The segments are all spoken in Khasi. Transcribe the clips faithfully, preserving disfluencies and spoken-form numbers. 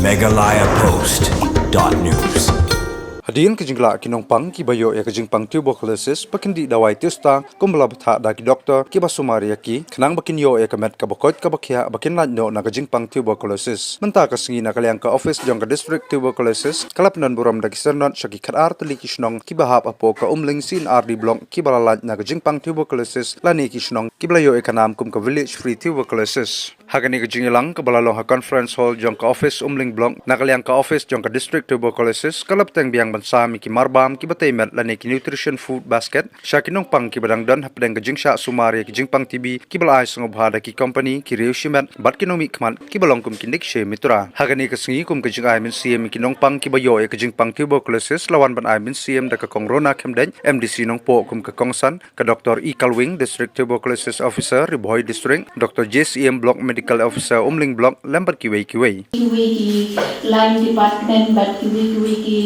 Meghalaya Post dot news. Hadien ka jinglah ki nongpang kiba ïoh ïa ka jingpang tuberculosis, ba kin dih dawai tiusta kumba la bthah da ki doktor kiba sumar ïa ki, khnang ba kin ïoh ïa ka met kaba koit kaba khiah ba kin lait noh na ka jingpang tuberculosis. Mynta ka sngi na ka liang ka office jong ka District Tuberculosis ka la pyndon burom da ki syrnod sha ki khatar tylli ki shnong kiba hap hapoh ka Umling C and R D Block kiba la lait na ka jingpang tuberculosis, lane ki shnong kiba la ïoh ïa ka nam kum ka Village Free Tuberculosis. Ha kane ka jingïalang kaba la long ha Conference Hall jong ka office Umling Block, na ka liang ka office jong ka District Tuberculosis ka la bteng biang ban sam ïa ki marbam kiba tei met lane ki nutrition food basket sha ki nongpang kiba dang don hapdeng ka jingshah sumar ïa ki jingpang T B kiba la ai sngewbha da ki company, ki riew shimet bad ki nongmihkhmat kiba long kum ki Nikshe Mitra. Ha kane ka sngi kum ka jingai mynsiem ïa ki nongpang kiba ïoh ïa ka jingpang tuberculosis la wan ban ai mynsiem da ka Kong Rona Khymdeit, M D C Nongpoh kum ka kongsan, ka Doktor E Kalwing, District Tuberculosis Officer, Ri Bhoi District, Doktor J C M Block Medical Officer, Umling Block, lem bad kiwei kiwei. Kiwei ki line department bad kiwei kiwei ki,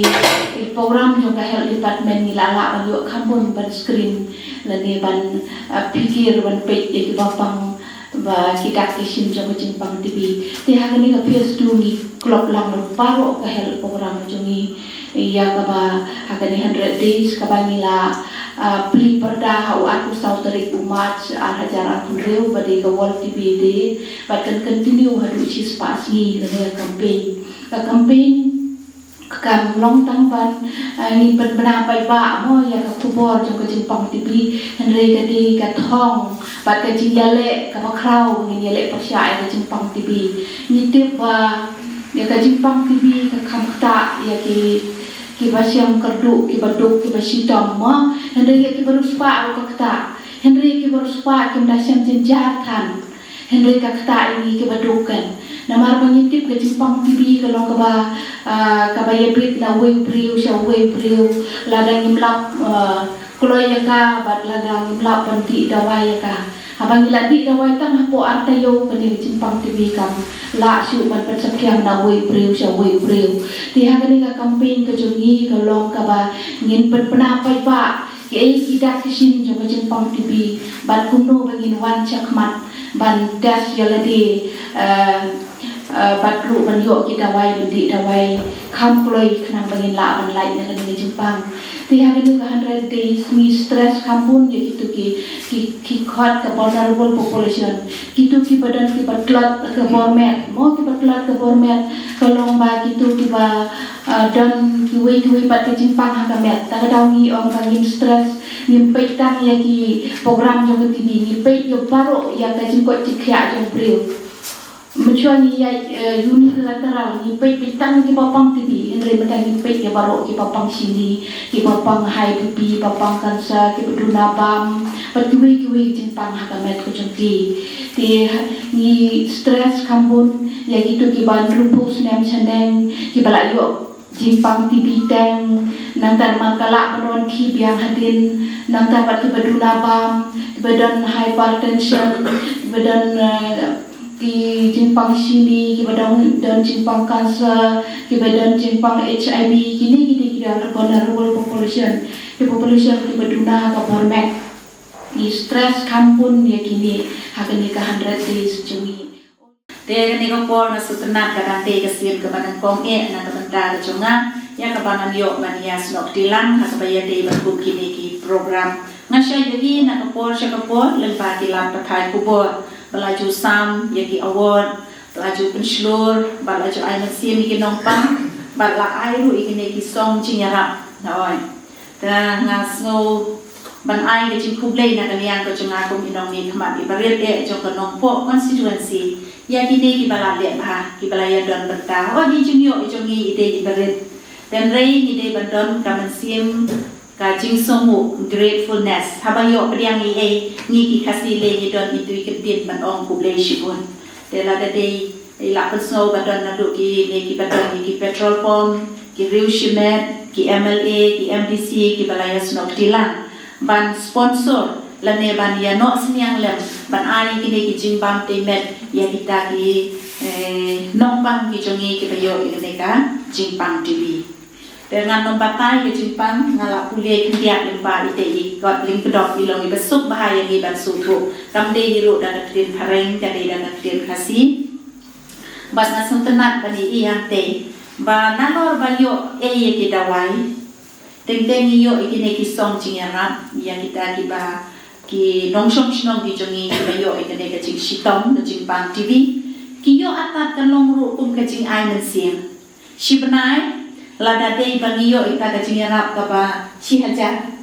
ki program jong ka health department ngi la lah ban ïoh kham bun ban screen lane ban, ah, phikir ban peit ïa kiba pang ba ki dak ki shin jong ka jingpang T B. Te ha kane ka phase two ngi klop lang baroh ka health program jong ngi. Ïa kaba ha kane hundred days kaba ngi la, ah, plie pyrda ha u arphew saw tarik u March ar hajar arphew hynriew ba dei ka World T B Day, bad kan continue haduh shispah sngi kane ka campaign. Ka campaign ka kam long tang ban, ah, ngin pynbna paidbah mo ïa ka khubor jong ka jingpang T B, hynrei ka dei ka thong bad ka jingïaleh kaba khraw ngin ïaleh pyrshah ïa ka jingpang T B. Ngi tip ba ïa ka jingpang T B ka kham ktah ïa ki, kiba shem kyrduh, kiba duk, kiba shitom mo. Hynrei ïa kiba riewspah ruh ka ktah. Hynrei kiba riewspah kim da shem jynjar than. Hynrei ka ktah ïa ngi kiba duk kan. Namar ba ngi tip ka jingpang T B ka long kaba, ah, kaba ïabit na uwei u briew sha uwei u briew. Lada ngim lap, ah, kloi ïa ka bad lada ngim lap ban dih dawai ïa ka. Haba ngi la dih dawai tang hapoh ar taïew, kane ka jingpang T B kam lah shuh ban pynsaphriang na uwei u briew sha uwei u briew. Te ha kane ka campaign ka jong ngi ka long kaba ngin pynbna paidbah kiei ki dak ki shin jong ka jingpang T B bad kumno ba ngin wan shakhmat ban test ïa lade, eh, eh, bad ruh ban ïoh ki dawai, ban dih dawai kham kloi khnang ba ngin lah ban lait na kane ka jingpang. Te ha kane ka hundred days ngi stress kham bun ïa kito ki, ki, ki khot ka vulnerable population. Kito kiba don kiba tlot ka bor met, mo kiba tlot ka bor met, ka long ba kito kiba, ah, don kiwei kiwei pat ka jingpang ha ka met. Ta ka daw ngi ong ba ngim stress, ngim peit tang ïa ki program jong ka T B, ngi peit ïa baroh ïa ka jingkoit jingkhiah jong u briew. Mynshuwa ngi ïa, eh, unilateral, ngi peit peit tang kiba pang T B, hynrei mynta ngi peit ïa baroh kiba pang shini, kiba pang high B P, kiba pang cancer, kiba duna bam, bad kiwei kiwei jingpang ha ka met ka jong ki. Te ngi stress kham bun ïa kito kiba hynriewphew snem shaneng, kiba la ïoh jingpang T B teng, nangta namar ka lah ban wan khih biang hadien, nangta pat kiba duna bam, kiba don hypertension, kiba don, eh, ki jingpang shini, kiba don, don jingpang cancer, kiba don jingpang H I V, kine kine ki dei ki vulnerable population, ki population kiba duna ha ka bor met. Ngi stress kham bun ïa kine ha kane ka hundred days jong ngi. Te kane ka por nga sngewtynnat ka dang dei ka sien kaba nyngkong eh na ka bynta ka jong nga, ïa kaba ngan ïoh ban ïasnoh kti lang ha kaba ïadei bad kum kine ki program. Nga shait ïohi na ka por sha ka por lyngba ki lad pathai khubor ba la ju sam ïa ki award, ba la ju pynshlur, ba la ju ai mynsiem ïa ki nongpang, ba la ai ruh ïa kine ki song jingïarap. Nga oi, te nga sngew ban ai ka jingkhublei na ka liang ka jong nga kum i nongmihkhmat i barit eh jong ka Nongpoh constituency ïa kine kiba la leh bha, kiba la ïadon bynta. Oi, i jingïoh i jong ngi i dei i barit, hynrei ngi dei ban don ka mynsiem ka jingsngewnguh, gratefulness. Haba ïoh pdiang i ei, ngi ki Khasi lei ngi don itu i kyntien ban ong khublei shibun. Te lada dei i la pynsngew ba don naduh kine kiba don ïa ki petrol pump, ki riew shimet, ki M L A, ki M D C kiba la ïasnoh kti lang ban sponsor lane ban ïanoh synñiang lem ban ai kine ki jingbam tei met ïa kita ki, eh, nongpang ki jong ngi kiba ïoh ïa kane ka jingpang T B. Te ngan nym batai ka jingpang, nga la pule khyndiat lyngba ite i kot lyngkdong, i long iba suk bha ïa ngi ban sngewthuh. Kam dei hi ruh da ka ktien phareng, ka dei da ka ktien Khasi. Bad nga sngewtynnat ban ïa ïa te ba nalor ba ïoh ei ïa ki dawai, teng teng ïoh ïa kine ki song jingïarap ïa kita kiba ki nongshong shnong ki jong ngi kiba ïoh ïa kane ka jingshitom ka jingpang T V. Ki ïoh atat ka long ruh kum ka jingai mynsiem. Shi bnai lada dei ba ngi ïoh ïa ka jingïarap kaba shi hajar.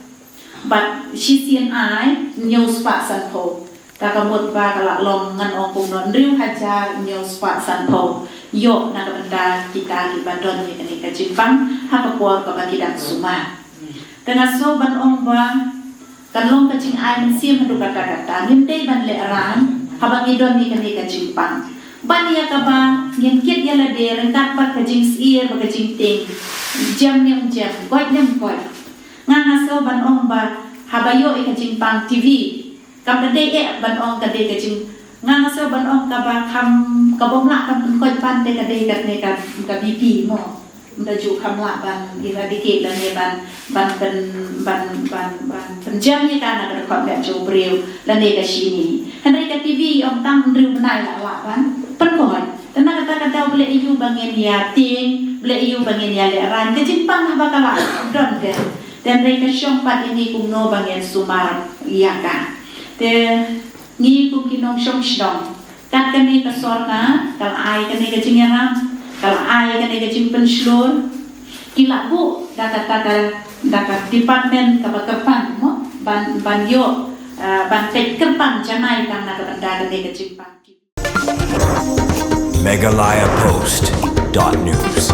Bad shisien ai hynñiew spah sanphew. Ta ka mut ba ka la long ngan ong kumno hynriew hajar hynñiew spah sanphew. Ïoh na ka bynta kita kiba don ïa kane ka jingpang ha ka por kaba ki dang sumar. Te nga sngew ban ong ba kan long ka jingai mynsiem haduh katta katta, ngim dei ban lehraiñ haba ngi don ïa kane ka jingpang. Ban ïa kaba ngin kit ïa lade ryngkat bad ka jingsyier bad ka jingtieng. Jem ne ym jem, koit ne ym koit. Nga nga sngew ban ong ba haba ïoh ïa ka jingpang T V, kam da dei eh ban ong ka dei ka jing, nga nga sngew ban ong kaba kham, ka bym lah kham pynkoit ban te ka dei katne ka, ka B P mo. Ym da ju kham lah ban eradicate lane ban, ban pyn, ban, ban, ban pynjem ïa ka na ka dkhot ka jong u briew lane ka shini. Hynrei ka T V ym tang hynriew bnai la lah ban pynkoit. Te na kata ka daw ba leh aïu ba ngin ïa tieng, ba leh aïu ba ngin ïa lehraiñ ka jingpang haba ka la don te. Te hynrei ka shong pat ïa ngi kumno ba ngin sumar ïa ka. Te ngi kum ki nongshong shnong, kat kane ka sorkar ka la ai kane ka jingïarap, ka la ai kane ka jingpynshlur. Ki la buh da kata ka, da ka department kaba kyrpang mo ban, ban ïoh, ah, ban peit kyrpang janai tang na ka bynta kane ka jingpang. Meghalaya Post dot news.